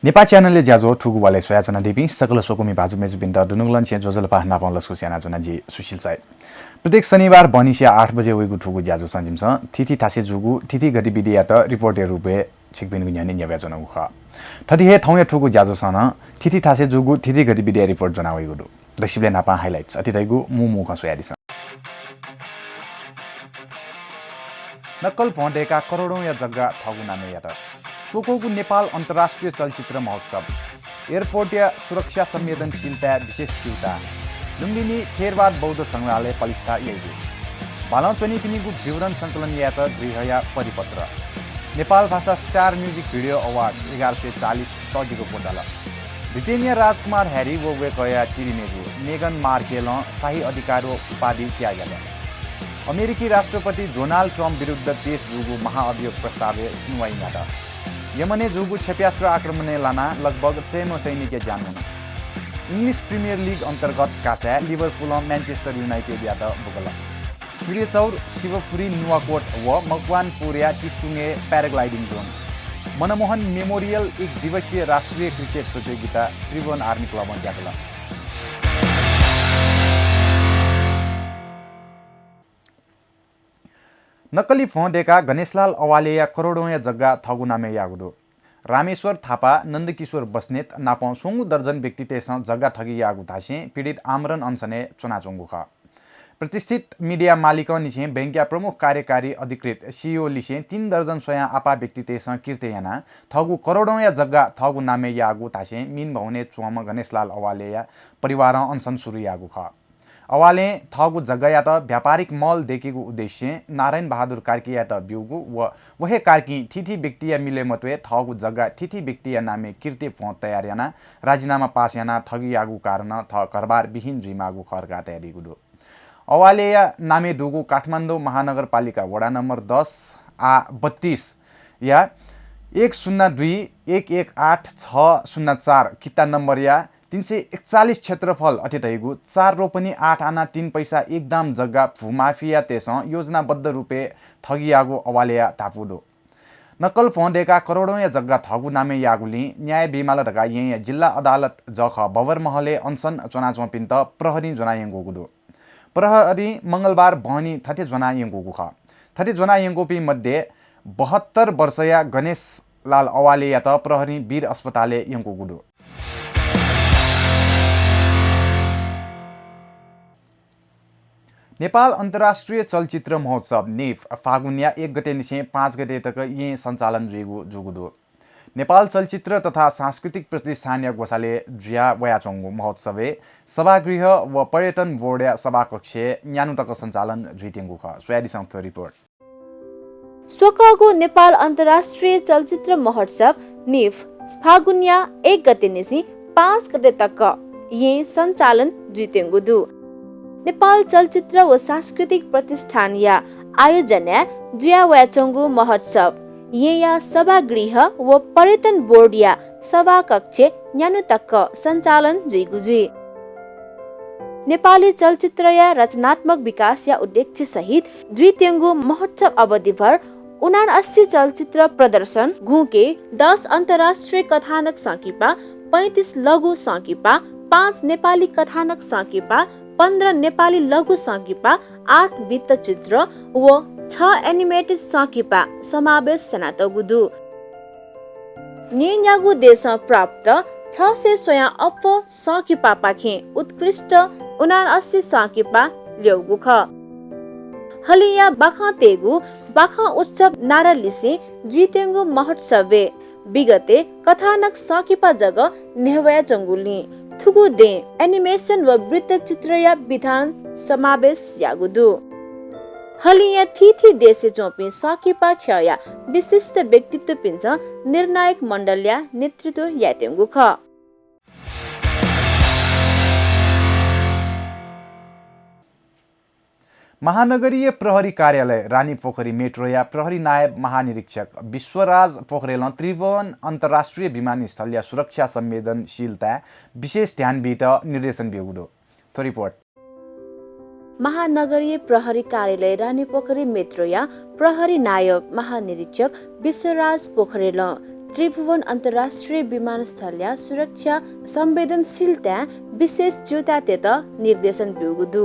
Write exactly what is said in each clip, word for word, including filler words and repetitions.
नेपाः च्यानलया ज्याझ्वः थुगु वालय् स्वयाच्वनादीपिं सकल स्वकुमि भाजु मय्जुपिन्त दुनुगलंनिसें ज्वजलपा नापं लसकुस यानाच्वना जि सुशील साई। प्रत्येक शनिबार बहनिसिया आठ बजे वइगु थुगु ज्याझ्वलं जिमिसं थीथी थासय् जूगु थीथी गतिविधियात report-या रूपय् छिकपिनिगु न्ह्यःने न्ह्यब्वयाच्वनागु खः। थथे हे थौंया थुगु ज्याझ्वलय् नं थीथी थासय् जूगु थीथी गतिविधिया report ज्वनावइगु दु। दक्वसिबलय् न्हापां highlights अथे धइगु मू मू खँ स्वयादिसँ। नक्कल भ्वं दय्काः करोडौंया जग्गा थःगु नामय् यात। स्वक्वःगु नेपाल अन्तर्राष्ट्रिय चलचित्र महोत्सव। Airport-या सुरक्षा संवेदनशीलताय् विशेष च्यूताः। लुम्बिनी थेरवाद बौद्ध संग्रहालय पलिस्था याइगु। बालं च्वनीपिनिगु विवरण संकलन यायेत गृहया परिपत्र। नेपाल भाषा Star Music Video Awards एघार सय चालिस तःजिक क्वचाल। ब्रिटेनया राजकुमार ह्यारी व वय्कःया तिरिमेगु मेगन मार्केलं शाही अधिकार व उपाधि त्याग यात। अमेरिकी राष्ट्रपति डोनाल्ड ट्रम्प विरुद्ध पेश जूगु महाअभियोग प्रस्तावय् सुनवाई न्ह्यात। यमनय् जूगु क्षेप्यास्त्र आक्रमणय् लानाः लगभग चय्म्ह सैनिकया ज्यान वन। English Premier League अन्तर्गत कासाय् लिभरपुलं म्यानचेस्टर युनाइटेडयात बुकल। सूर्यचौर, शिवपुरी, नुवाकोट व मकवानपुरया तिस्तुङय् paragliding zone। मनमोहन मेमोरियल एक दिवसीय राष्ट्रिय क्रिकेट प्रतियोगिता त्रिभुवन आर्मी क्लबं ग्यातल। नक्कली भ्वं दय्काः गणेशलाल अवालेया करोडौंया जग्गा थःगु नामय् याःगु दु। रामेश्वर थापा, नन्दकिशोर बस्नेत नापं स्वंगू दर्जन व्यक्तितय्सं जग्गा थगि याःगु धासें पीडित आमरण अनसनय् च्वनाच्वंगु खः। प्रतिष्ठित मिडिया मालिकंनिसें बैंकया प्रमुख कार्यकारी अधिकृत, CEO लिसें तीन दर्जन स्वयां आपाः व्यक्तितय्सं किर्ते यानाः थःगु करोडौंया जग्गा थःगु नामय् याःगु धासें मीन भवनय् च्वंम्ह गणेशलाल अवालेया परिवारं अनसन सुरु याःगु खः। अवालें थःगु जग्गायात व्यापारिक mall दय्केगु उद्देश्यं नारायण बहादुर कार्कीयात ब्यूगु व व हे कार्कीं थीथी व्यक्तिया मिलय् मत्वय् थःगु जग्गा थीथी व्यक्तिया नामय् किर्ते भ्वं तयार यानाः राजीनामा पास यानाः थगि याःगु कारणं थः घरबार विहीन जुइमाःगु खः धकाः धयादीगु दु। अवालेया नामय् दुगु काठमाडौं महानगरपालिका वडा नम्बर दस आ बत्तीस या एक शून्य दुई एक एक आठ छ शून्य चार किता नम्बरया तीन सय एकचालिस क्षेत्रफल अथे धइगु चार रोपनी आठ आना तीन पैसा एक दाम जग्गा भूमाफियातय्सं योजनाबद्ध रूपय् थगि याःगु अवालेया धापू दु। नक्कल भ्वं दय्काः करोडौंया जग्गा थःगु नामय् याःगुलिं न्याय बीमाल धकाः येँया जिल्ला अदालत जःखः बबरमहलय् अनसन च्वनाच्वंपिन्त प्रहरीं ज्वनायंकूगु दु। प्रहरीं मंगलबार बहनी थथे ज्वनायंकूगु खः। थथे ज्वनायंकूपिं मध्ये बहत्तर वर्षया गणेशलाल अवालेयात प्रहरीं वीर अस्पतालय् यंकूगु दु। नेपाल अन्तर्राष्ट्रिय चलचित्र महोत्सव, निफ, फागुनया एक गतेनिसें पाँच गते तक येँ सञ्चालन जुइगु जूगु दु। नेपाल चलचित्र तथा सांस्कृतिक प्रतिष्ठानया ग्वसालय् जुया वयाच्वंगु महोत्सवय् सभागृह व पर्यटन बोर्डया सभाकक्षय् न्यान्हु तक सञ्चालन जुइत्यंगु खः। स्वयादिसँ थ्व report। स्वकःगु नेपाल अन्तर्राष्ट्रिय चलचित्र महोत्सव, निफ, फागुनया एक गतेनिसें पाँच गते तक येँ सञ्चालन जुइत्यंगु दु। नेपाल चलचित्र व सांस्कृतिक प्रतिष्ठानया आयोजनाय् जुया वयाच्वंगु महोत्सव येँया सभागृह व पर्यटन बोर्डया सभाकक्षय् न्यान्हु तक सञ्चालन जुइगु जुइ। नेपाली चलचित्रया रचनात्मक विकासया उद्देश्य सहित जुइत्यंगु महोत्सव अवधिभर उनान्असी चलचित्र प्रदर्शन, गुँके दस अन्तर्राष्ट्रिय कथानक संकिपा, पैँतिस लघु संकिपा, पाँच नेपाली कथानक संकिपा, पन्ध्र नेपाली लघु संकिपा, आठ वृत्तचित्र व छ animated संकिपा समावेश यानातःगु दु। न्येन्यागू देशं प्राप्त छ सय स्वयां अप्वः संकिपापाखें उत्कृष्ट उनान्असी संकिपा ल्यउगु खः। हलिंया बाखं तयेगु बाखं उत्सव नारा लिसें जुइत्यंगु महोत्सवय् विगतय् कथानक संकिपा जक न्ह्यब्वयाच्वंगुलिं थुगु दँय् animation व वृत्तचित्रया विधान समावेश याःगु दु। हलिंया थीथी देशय् च्वंपिं संकिपा ख्यःया विशिष्ट व्यक्तित्वपिन्सं निर्णायक मण्डलया नेतृत्व यायेत्यंगु खः। महानगरीय प्रहरी कार्यालय रानीपोखरी मेट्रोया प्रहरी नायब महानिरीक्षक विश्वराज पोखरेलं त्रिभुवन अन्तर्राष्ट्रिय विमानस्थलया सुरक्षा संवेदनशीलताय् विशेष ध्यान बीत निर्देशन ब्यूगु दु। थ्व report। महानगरीय प्रहरी कार्यालय रानीपोखरी मेट्रोया प्रहरी नायब महानिरीक्षक विश्वराज पोखरेलं त्रिभुवन अन्तर्राष्ट्रिय विमानस्थलया सुरक्षा संवेदनशीलताय् विशेष च्यूताः तयेत निर्देशन ब्यूगु दु।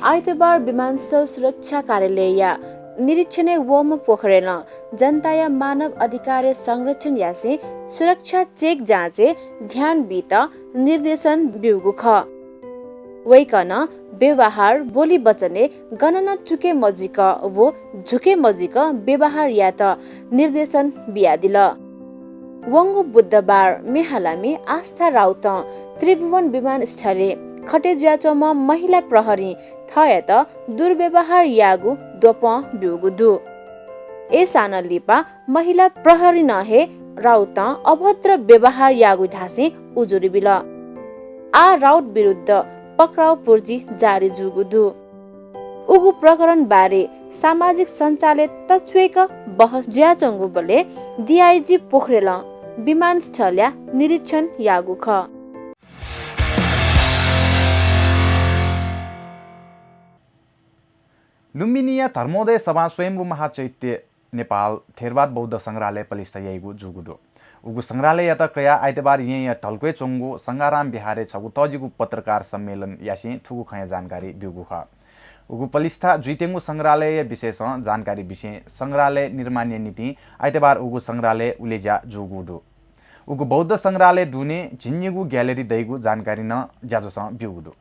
आइतबार विमानस्थल सुरक्षा कार्यालयया निरीक्षणय् वःम्ह पोखरेलं जनताया मानव अधिकारया संरक्षण यासें सुरक्षा चेक जाँचय् ध्यान बीत निर्देशन ब्यूगु खः। वय्कलं व्यवहार, बोली वचनय् गनं नं चुके मजुइक व झुके मजुइक व्यवहार यायेत निर्देशन बियादिल। वंगु बुधबार म्ये हालामि आस्था राउतं त्रिभुवन विमानस्थलय् खटे जुयाच्वंम्ह महिला प्रहरीं थःयात दुर्व्यवहार याःगु द्वपं ब्यूगु दु। अय्सां नं लिपा महिला प्रहरीनं हे राउतं अभद्र व्यवहार याःगु धासें उजुरी बिल। आः राउत विरुद्ध पक्राउ पूर्जी जारी जूगु दु। उगु प्रकरण बारे सामाजिक सञ्जालय् तच्वय्क बहस जुयाच्वंगुबलय् डिआइजी पोखरेलं विमानस्थलया निरीक्षण याःगु खः। लुम्बिनीया धर्मोदय सभां स्वयम्भू महाचैत्य नेपाल थेरवाद बौद्ध संग्रहालय पलिस्था याइगु जूगु दु। उगु संग्रहालययात कयाः आइतबार येँया ढल्क्वय् च्वंगु संघाराम विहारय् छगू तःजिगु पत्रकार सम्मेलन यासें थुगु खँया जानकारी ब्यूगु खः। उगु पलिस्था जुइत्यंगु संग्रहालयया विषयसं जानकारी बिसें संग्रहालय निर्माणया निंतिं आइतबार उगु संग्रहालय उलेज्या जूगु दु। उगु बौद्ध संग्रहालय दुने झिंनिगू ग्यालरी दइगु जानकारी नं ज्याझ्वलं ब्यूगु दु।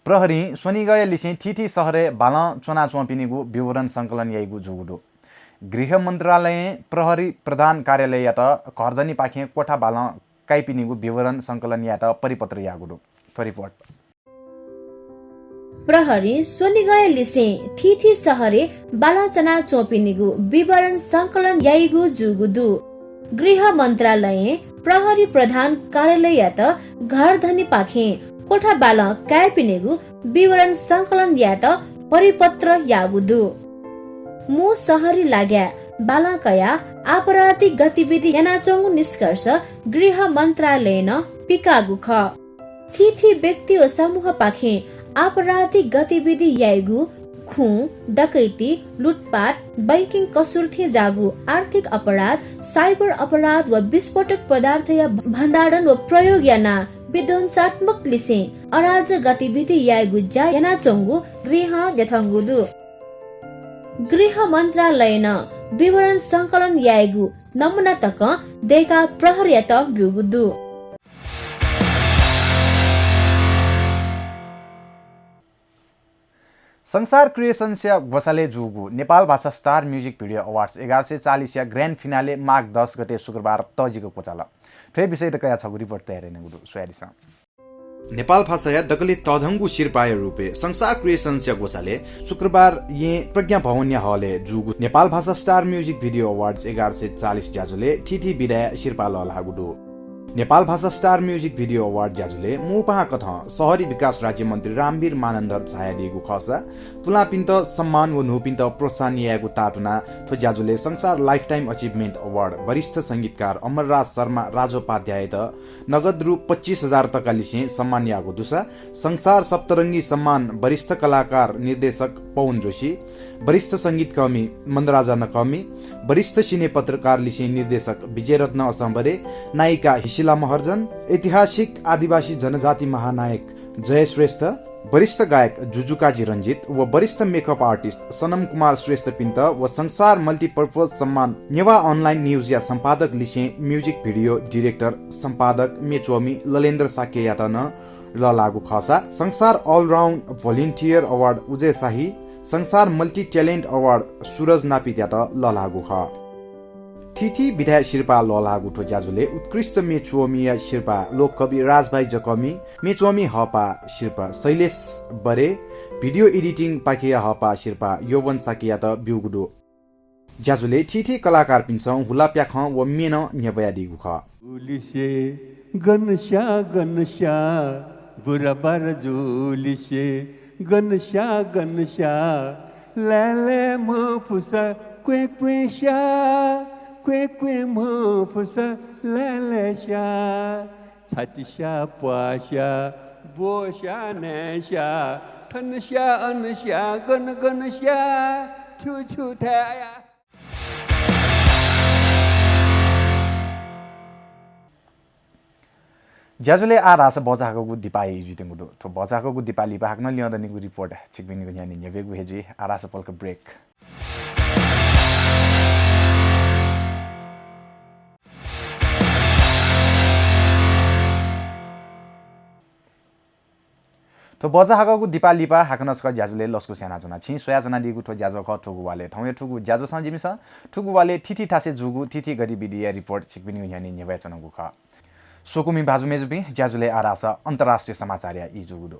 प्रहरीं स्वनिगःया लिसें थीथी शहरय् बालं च्वनाच्वंपिनिगु विवरण संकलन याइगु जूगु दु। गृह मन्त्रालयं प्रहरी प्रधान कार्यालययात घरधनीपाखें कोठा बालं काइपिनिगु विवरण संकलन यायेत परिपत्र याःगु दु। थ्व रिपोर्ट। प्रहरीं स्वनिगःया लिसें थीथी शहरय् बालं च्वनाच्वंपिनिगु विवरण संकलन याइगु जूगु दु। गृह मन्त्रालयं प्रहरी प्रधान कार्यालययात घरधनीपाखें कोठा बालं काइपिनिगु विवरण संकलन यायेत परिपत्र याःगु दु। मू शहरी लागाय् बालं कयाः आपराधिक गतिविधि यानाच्वंगु निष्कर्ष गृह मन्त्रालयनं पिकाःगु खः। थीथी व्यक्ति व समूहपाखें आपराधिक गतिविधि याइगु, खुँ, डकैती, लुटपाट, बैंकिङ कसुर थें जाःगु आर्थिक अपराध, साइबर अपराध व विस्फोटक पदार्थया भण्डारण व प्रयोग यानाः विध्वंसात्मक लिसें अराजक गतिविधि याइगु ज्या यानाच्वंगु गृहं न्ह्यथंगु दु। गृह मन्त्रालयनं विवरण संकलन याइगु नमुना तकं दय्काः प्रहरीयात ब्यूगु दु। संसार क्रिएसन्सया ग्वसालय् जूगु नेपाल भाषा स्टार म्युजिक भिडियो अवार्ड्स एघार सय चालिसया ग्र्यान्ड फिनाले माघ दस गते शुक्रबार तःजिक क्वचाल। थ्व विषयत कयाः छगू रिपोर्ट तयार यानागु दु, स्वयादिसँ। नेपाल भाषाया दकले तःधंगु सिरपाःया रूपय् संसार क्रिएसन्सया ग्वसालय् शुक्रबार येँ प्रज्ञा भवनया हलय् जूगु नेपाल भाषा स्टार म्युजिक भिडियो अवार्ड्स एघार सय चालिस ज्याझ्वलय् थीथी विधाया सिरपाः लःल्हाःगु दु। नेपाल भाषा स्टार म्युजिक भिडियो अवार्ड ज्याझ्वलय् मू पाहां कथं शहरी विकास राज्य मन्त्री रामवीर मानन्धर झायादीगु खःसा पुलांपिन्त सम्मान व न्हूपिन्त प्रोत्साहन यायेगु ताःतुनाः थ्व ज्याझ्वलय् संसार लाइफटाइम अचिभमेन्ट अवार्ड वरिष्ठ संगीतकार अमरराज शर्मा राजोपाध्याययात नगद रु पच्चिस हजार तकालिसें सम्मान याःगु दुसा संसार सप्तरंगी सम्मान वरिष्ठ कलाकार निर्देशक पवन जोशी, वरिष्ठ संगीतकर्मी मन्दराजा नकःमि, वरिष्ठ सिने पत्रकार लिसें निर्देशक विजयरत्न असंबरे, नायिका हिसिला महर्जन, ऐतिहासिक आदिवासी जनजाति महानायक जय श्रेष्ठ, वरिष्ठ गायक जुजुकाजी रञ्जित व वरिष्ठ मेकअप आर्टिस्ट सनम कुमार श्रेष्ठपिन्त व संसार मल्टिपर्पज सम्मान नेवाः अनलाइन न्युजया सम्पादक लिसें म्युजिक भिडियो डिरेक्टर सम्पादक मेच्वमि ललेन्द्र शाक्ययात नं लःल्हाःगु खःसा संसार अलराउन्ड भोलिन्टियर अवार्ड उजय शाही, संसार मल्टी ट्यालेन्ट अवार्ड सुरज नापितयात लःल्हाःगु खः। थीथी विधाया सिरपाः लःल्हाःगु थ्व ज्याझ्वलय् उत्कृष्ट मेच्वमिया सिरपाः लोककवि राजभाइ जकःमि, मेच्वमि हःपाः सिरपाः शैलेश बरे, भिडियो एडिटिङ पाखेया हःपाः सिरपाः यौवन शाक्ययात ब्यूगु दु। ज्याझ्वलय् थीथी कलाकारपिन्सं हुलाप्याखं व म्ये नं न्ह्यब्वयादीगु खः। जुलिसे गनस्या गनस्या, बुराबार जुलिसे गनस्या गनस्या, लाय्‌लाय् मफुसा क्वें क्वें स्या, क्वें क्वें मफुसा लाय्‌लाय् स्या, छाति स्या प्वाः स्या, ब्व स्या न्हाय् स्या, थन स्या, अन स्या, गन गन स्या, छु छु थाय् आया। ज्याझ्वलय् आः धाःसा भचा हाकःगु दिपाः हे जुइत्यंगु दु। थ्व भचा हाकःगु दिपाः लिपा हाकनं लिहां दनिगु रिपोर्ट छिकपिनिगु न्ह्यःने न्ह्यब्वयेगु हे जुइ। आः धाःसा पलख ब्रेक। थ्व भचा हाकःगु दिपाः लिपा हाकनं छकः ज्याझ्वलय् लसकुस यानाच्वना। छिं स्वयाच्वनादीगु थ्व ज्याझ्वः खः थुगु वालय् थौंया थुगु ज्याझ्वसं जिमिसं थुगु वालय् थीथी थासय् जूगु थीथी गतिविधिया रिपोर्ट छिकपिनिगु न्ह्यःने न्ह्यब्वयाच्वनागु खः। स्वकुमि भाजु मय्जुपिं, ज्याझ्वलय् आः धाःसा अन्तर्राष्ट्रिय समाचारया ई जूगु दु।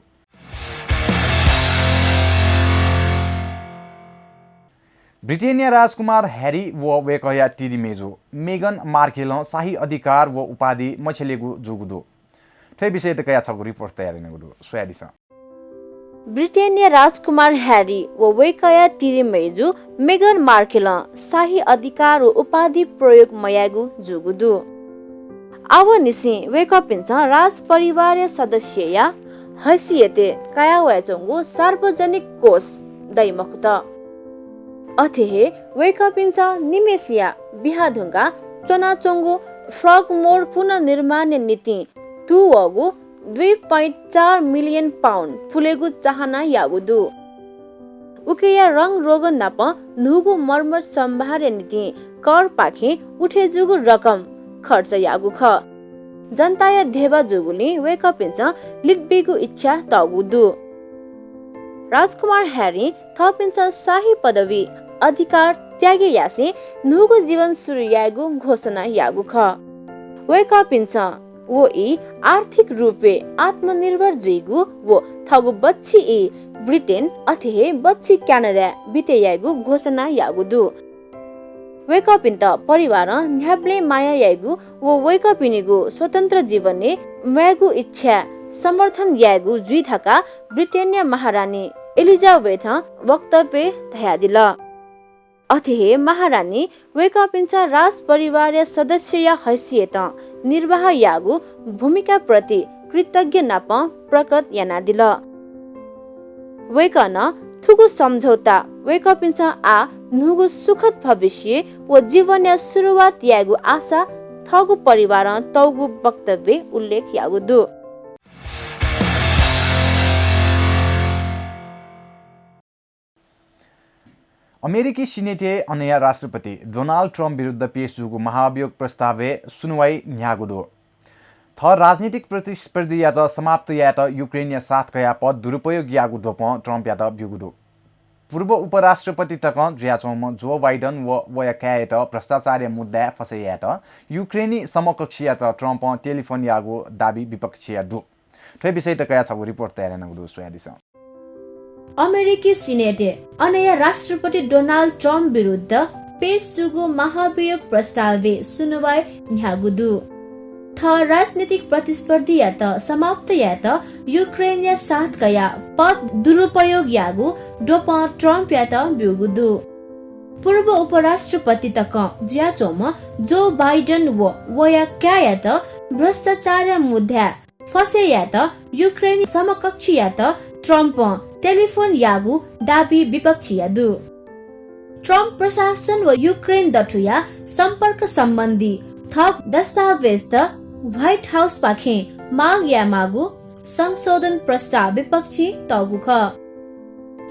ब्रिटेनया राजकुमार ह्यारी व वय्कःया तिरिमय्जु मेगन मार्केलं शाही अधिकार व उपाधि मछ्यलेगु जूगु दु। थ्व विषययात कयाः छगू रिपोर्ट तयार यानागु दु, स्वयादिसँ। ब्रिटेनया राजकुमार ह्यारी व वय्कःया तिरिमय्जु मेगन मार्केलं शाही अधिकार व उपाधि प्रयोग मयायेगु जूगु दु। आवंनिसें वय्कःपिन्सं राजपरिवारया सदस्यया हैसियतय् काया वयाच्वंगु सार्वजनिक कोष दइ मखुत। अथे हे वय्कःपिन्सं निम्हय्सिया बियाः धुंकाः च्वनाच्वंगु फ्रगमोर पुनर्निर्माणया निंतिं तूवःगु दुई point चार मिलियन पाउन्ड पुलेगु चाहना याःगु दु। उकिया रंगरोगन नाप न्हूगु मर्मत सम्भारया निंतिं करपाखें उठे जूगु रकम खर्च याःगु खः। जनताया ध्यबा जूगुलिं वय्कःपिन्सं लित बीगु इच्छा तःगु दु। राजकुमार ह्यारीं थःपिन्सं शाही पदवी अधिकार त्यागे यासें न्हूगु जीवन सुरु यायेगु घोषणा याःगु खः। वय्कःपिन्सं व ई आर्थिक रूपय् आत्मनिर्भर जुइगु व थःगु बच्छि ई ब्रिटेन अथे हे बच्छि क्यानाडाय् बिते यायेगु घोषणा याःगु दु। वय्कःपिन्त परिवारं न्ह्याबलें माया याइगु व वय्कःपिनिगु स्वतन्त्र जीवनय् म्वायेगु इच्छाय् समर्थन यायेगु जुइ धकाः ब्रिटेनया महारानी एलिजाबेथं वक्तव्यय् धयादिल। अथे हे महारानी वय्कःपिन्सं राजपरिवारया सदस्यया हैसियतं निर्वाह याःगु भूमिकाप्रति कृतज्ञ नापं प्रकट यानादिल। वय्कलं थुगु सम्झौता वय्कःपिन्सं आः न्हूगु सुखद भविष्य व जीवनया सुरुवात यायेगु आशा थःगु परिवारं तःगु वक्तव्यय् उल्लेख याःगु दु। अमेरिकी सिनेटय् अनया राष्ट्रपति डोनाल्ड ट्रम्प विरुद्ध पेश जूगु महाभियोग प्रस्तावय् सुनुवाइ न्ह्याःगु दु। थः राजनीतिक प्रतिस्पर्धीयात समाप्त यायेत युक्रेनया साथ कयाः पद दुरुपयोग याःगु द्वपं ट्रम्पयात ब्यूगु दु। पूर्व उपराष्ट्रपति तकं जुयाच्वंम्ह जो बाइडन व वया काय्‌यात भ्रष्टाचारया मुद्दाय् फसय् यायेत युक्रेनी समकक्षयात ट्रम्पं टेलिफोन याःगु दाबी विपक्षया दु। थ्व विषययात कयाः छगू रिपोर्ट तयार यानागु दु, स्वयादिसँ। अमेरिकी सिनेटय् अनया राष्ट्रपति डोनाल्ड ट्रम्प विरुद्ध पेश जूगु महाभियोग प्रस्तावय् सुनुवाइ न्ह्याःगु दु। थः राजनीतिक प्रतिस्पर्धीयात समाप्त यायेत युक्रेनया साथ कयाः पद दुरुपयोग याःगु द्वपं ट्रम्पयात ब्यूगु दु। पूर्व उपराष्ट्रपति तकं जुयाच्वंम्ह जो बाइडन व वया काय्‌यात भ्रष्टाचारया मुद्दाय् फसय् यायेत युक्रेनी समकक्षयात ट्रम्पं टेलिफोन याःगु दाबी विपक्षया दु। ट्रम्प प्रशासन व युक्रेन दथुया सम्पर्क सम्बन्धी थप दस्तावेजत व्हाइट हाउसपाखें माग यायेमाःगु संशोधन प्रस्ताव विपक्षी तःगु खः।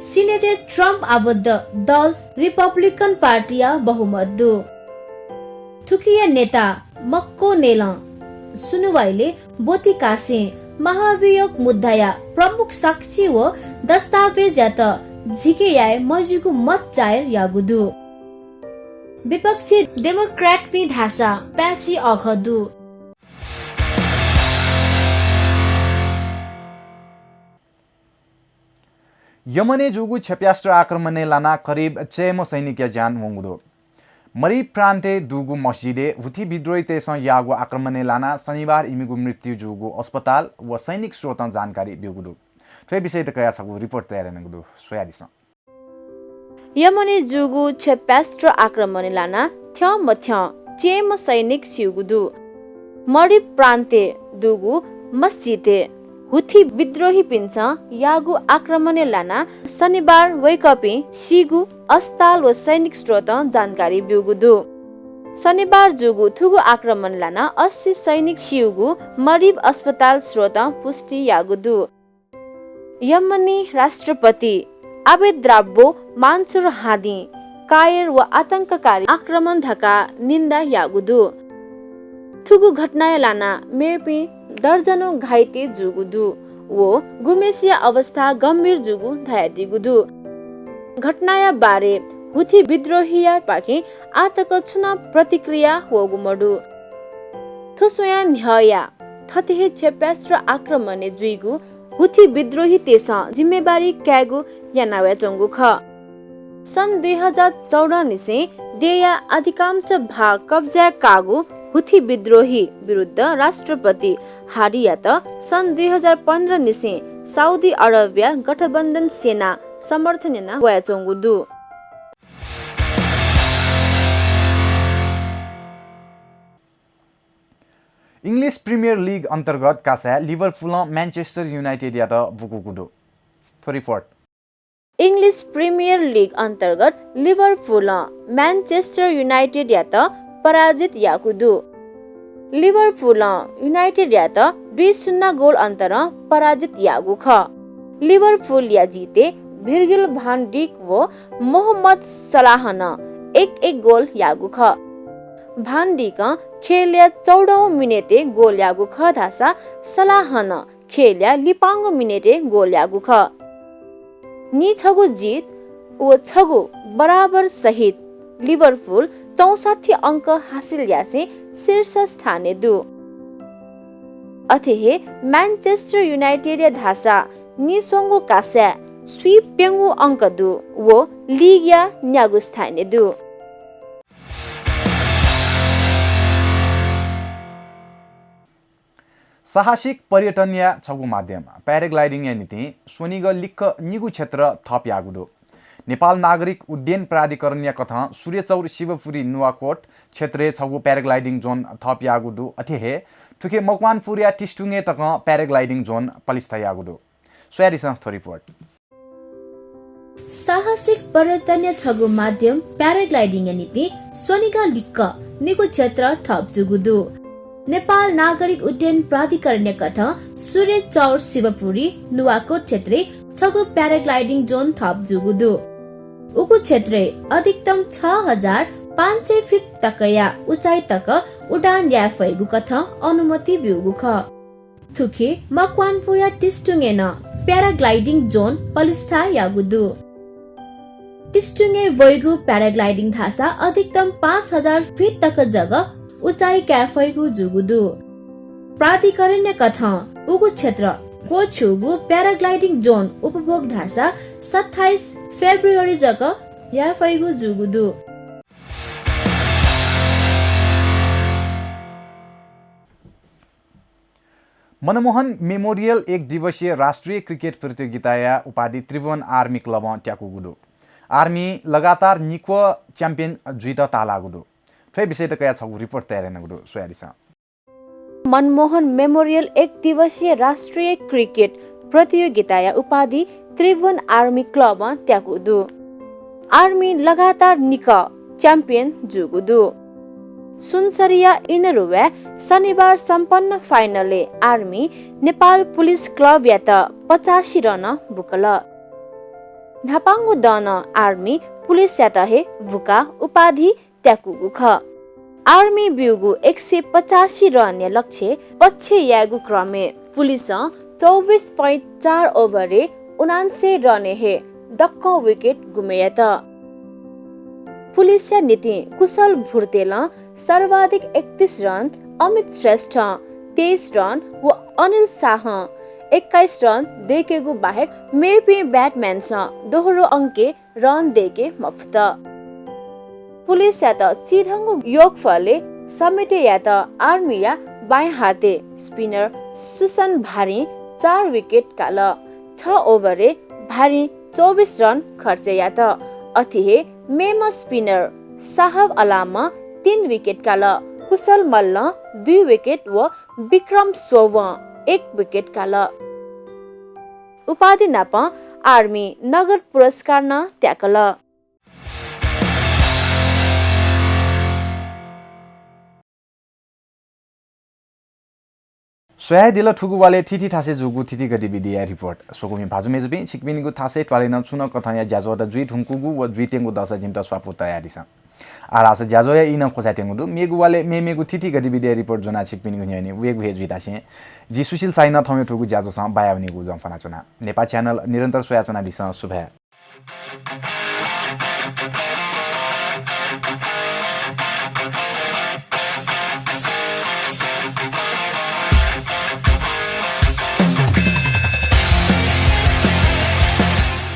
सिनेटय् ट्रम्प आबद्ध दल रिपब्लिकन पार्टीया बहुमत दु। थुकिया नेता मक्कोनेलं सुनुवाइले ब्वति कासें महाभियोग मुद्दाया प्रमुख साक्षी व दस्तावेजयात झिके याये मज्यूगु मत जाहेर याःगु दु। विपक्षी डेमोक्र्याटपिं धाःसा पाय्‌छि अःखः दु। यमनय् जूगु क्षेप्यास्त्र आक्रमणय् लानाः करिब चय्म्ह सैनिकया ज्यान वंगु दु। मरिब प्रान्तय् दुगु मस्जिदय् हुथी विद्रोहीतय्सं याःगु आक्रमणय् लानाः शनिबार इमिगु मृत्यु जूगु अस्पताल व सैनिक स्रोतं जानकारी ब्यूगु दु। थ्व विषययात कयाः छगू रिपोर्ट तयार यानागु दु, स्वयादिसँ। यमनय् जूगु क्षेप्यास्त्र आक्रमणय् लानाः थ्यंमथ्यं चय्म्ह सैनिक स्यूगु दु। मरिब प्रान्तय् दुगु मस्जिदय् हुथी विद्रोहीपिन्सं याःगु आक्रमणय् लानाः शनिबार वय्कःपिं सीगु अस्पताल व सैनिक स्रोतं जानकारी ब्यूगु दु। शनिबार जूगु थुगु आक्रमण लानाः अस्सी सैनिक सीगु मरिब अस्पताल स्रोतं पुष्टि याःगु दु। यमनी राष्ट्रपति अबेद राब्बो मान्सुर हादिं कायर व आतंककारी आक्रमण धकाः निन्दा याःगु दु। थुगु घटनाय् लानाः मेपिं दर्जनौं घाइते जूगु दु व गुम्हेसिया अवस्था गम्भीर जूगु धयादीगु दु। घटनाया बारे हुथी विद्रोहीयापाखें आःतक छुं नं प्रतिक्रिया वःगु मदु। थ्व स्वयां न्ह्यःया थथे हे क्षेप्यास्त्र आक्रमणय् जुइगु हुथी विद्रोहीतय्सं जिम्मेवारी कायेगु याना वयाच्वंगु खः। सन् दुई हजार चौध निसें देय्या अधिकांश भाग कब्जाय् काःगु हुथी विद्रोही विरुद्ध राष्ट्रपति हादीयात सन् दुई हजार पन्ध्र निसें साउदी अरबया गठबन्धन सेना समर्थन याना वयाच्वंगु दु। English Premier League अन्तर्गत कासाय् लिभरपुलं Manchester United यात बुकूगु दु। थ्व report। English Premier League अन्तर्गत लिभरपुलं Manchester United यात पराजित याःगु दु। लिभरपुलं United यात दुई शून्य गोल अन्तरं पराजित याःगु खः। लिभरपुलया जितय् भिर्गिल भान डिक व मोहम्मद सलाहनं एक एक गोल याःगु खः। भान डिकं खेलया चौधौं मिनेटय् गोल याःगु खः धाःसा सलाहनं खेलया लिपांगु मिनेटय् गोल याःगु खः। निछगू जित व छगू बराबर सहित लिभरपुल चौसट्ठी अंक हासिल यासें शीर्ष स्थानय् दु। अथे हे Manchester United या धाःसा निस्वंगू कासाय् स्वीप्यंगू अंक दु व league या न्यागू स्थानय् दु। साहसिक पर्यटनया छगू माध्यम paragliding या निंतिं स्वनिगः लिक्क निगू क्षेत्र थप याःगु दु। नेपाल नागरिक उड्डयन प्राधिकरणया कथं सूर्यचौर शिवपुरी नुवाकोट क्षेत्रय् छगू paragliding zone थप याःगु दु। अथे हे थुखे मकवानपुरया टिस्टुङय् तकं paragliding zone पलिस्था याःगु दु। स्वयादिसँ थ्व report। साहसिक पर्यटनया छगू माध्यम paragliding या निंतिं स्वनिगः लिक्क निगू क्षेत्र थप जूगु दु। नेपाल नागरिक उड्डयन प्राधिकरणया कथं सूर्यचौर शिवपुरी नुवाकोट क्षेत्रय् छगू paragliding zone थप जूगु दु। उगु क्षेत्रय् अधिकतम छ हजार पाँच सय फिट तकया उचाइ तक उडान याये फइगु कथं अनुमति ब्यूगु खः। थुखे मकवानपुरया टिस्टुङय् नं paragliding zone पलिस्था याःगु दु। टिस्टुङय् वइगु paragliding धाःसा अधिकतम पाँच हजार फिट तक जक उचाइ काये फइगु जूगु दु। प्राधिकरणया कथं उगु क्षेत्र क्वछुगु paragliding zone उपभोग धाःसा सत्ताइस फेब्रुअरी जक याये फइगु जूगु दु। मनमोहन मेमोरियल एक दिवसीय राष्ट्रिय क्रिकेट प्रतियोगिताया उपाधि त्रिभुवन आर्मी क्लबं त्याकूगु दु। आर्मी लगातार निक्वः च्याम्पियन जुइत ताःलाःगु दु। थ्व विषयत कयाः छगू रिपोर्ट तयार यानागु दु, स्वयादिसँ। मनमोहन मेमोरियल एक दिवसीय राष्ट्रिय क्रिकेट प्रतियोगिताया उपाधि त्रिभुवन आर्मी क्लबं त्याकूगु दु। आर्मी लगातार निक्वः च्याम्पियन जूगु दु। सुनसरीया इनरुवाय् शनिबार सम्पन्न फाइनलय् आर्मी नेपाल पुलिस क्लबयात पचासी रनं बुकल। न्हापांगु दँ नं आर्मी पुलिसयात हे बुकाः उपाधि त्याकूगु खः। आर्मी ब्यूगु एक सय पचासी रनया लक्ष्य पक्ष यायेगु क्रमय् पुलिसं चौबिस point चार ओभरय् उनान्सय रनय् हे दक्वं विकेट गुमे यात। पुलिसया निंतिं कुशल भुर्तेलं सर्वाधिक एकतीस रन, अमित श्रेष्ठं तेइस रन व अनिल शाहं एक्काइस रन दय्केगु बाहेक मेपिं ब्याटम्यानसं दोहोरो अंकय् रन दय्के मफुत। पुलिसयात चिधंगु योगफलय् समेटे यायेत आर्मीया बायाँ हाते स्पिनर सुसन भारिं चार विकेट काल। छ ओभरय् भारिं चौबिस रन खर्च यात। अथे हे मेम्ह स्पिनर साहब अलामं तीन विकेट काल। कुशल मल्लं दुई विकेट व विक्रम सोवं एक विकेट काल। उपाधि नापं आर्मी नगद पुरस्कार नं त्याकल। स्वयादिल थुगु वालय् थीथी थासय् जूगु थीथी गतिविधिया रिपोर्ट। स्वकुमि भाजु मय्जुपिं, छिकपिनिगु थासय् त्वालय् नं छुं नं कथंया ज्याझ्वःत जुइ धुंकूगु व जुइत्यंगु दःसा जिमित स्वापू तयादिसँ। आः धाःसा ज्याझ्वःया ई नं क्वचायेत्यंगु दु। मेगु वालय् मेमेगु थीथी गतिविधिया रिपोर्ट ज्वनाः छिकपिनिगु न्ह्यःने वयेगु हे जुइ धासें जि सुशील शाहीं नं थौंया थुगु ज्याझ्वःसं बायावनीगु जं फ्वनाच्वना। नेपाः च्यानल निरन्तर स्वयाच्वनादिसँ। सुभाय्।